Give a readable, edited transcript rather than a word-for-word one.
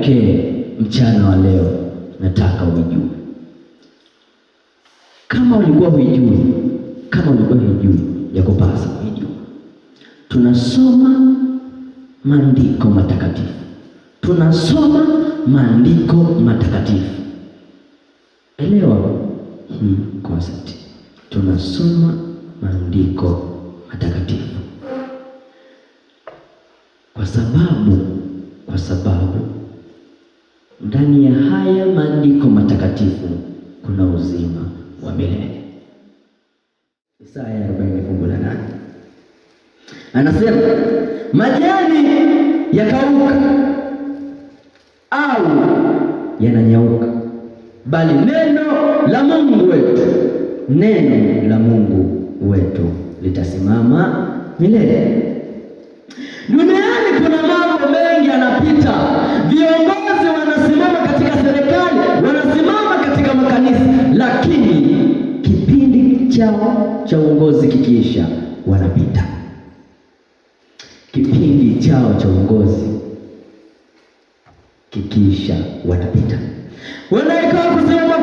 pekee mchana wa leo nataka uijue. Kama ulikuwa huijui, kama ulikuwa huijui, yakupasa kuijua. Tunasoma maandiko matakatifu, tunasoma maandiko matakatifu. Elewa hii concept, tunasoma maandiko matakatifu kwa sababu ndani ya haya maandiko matakatifu kuna uzima wa milele. Isaya 40 fungu la 8 anasema majani yakauka au yananyauka, bali neno la Mungu wetu, neno la Mungu wetu litasimama milele. Duniani kuna mambo mengi yanapita. Viongozi wanasimama katika serikali, wanasimama katika makanisa, lakini kipindi chao cha uongozi kikiisha, wanapita. Kipindi chao cha uongozi kikiisha, wanapita. Wanaikawa kusimama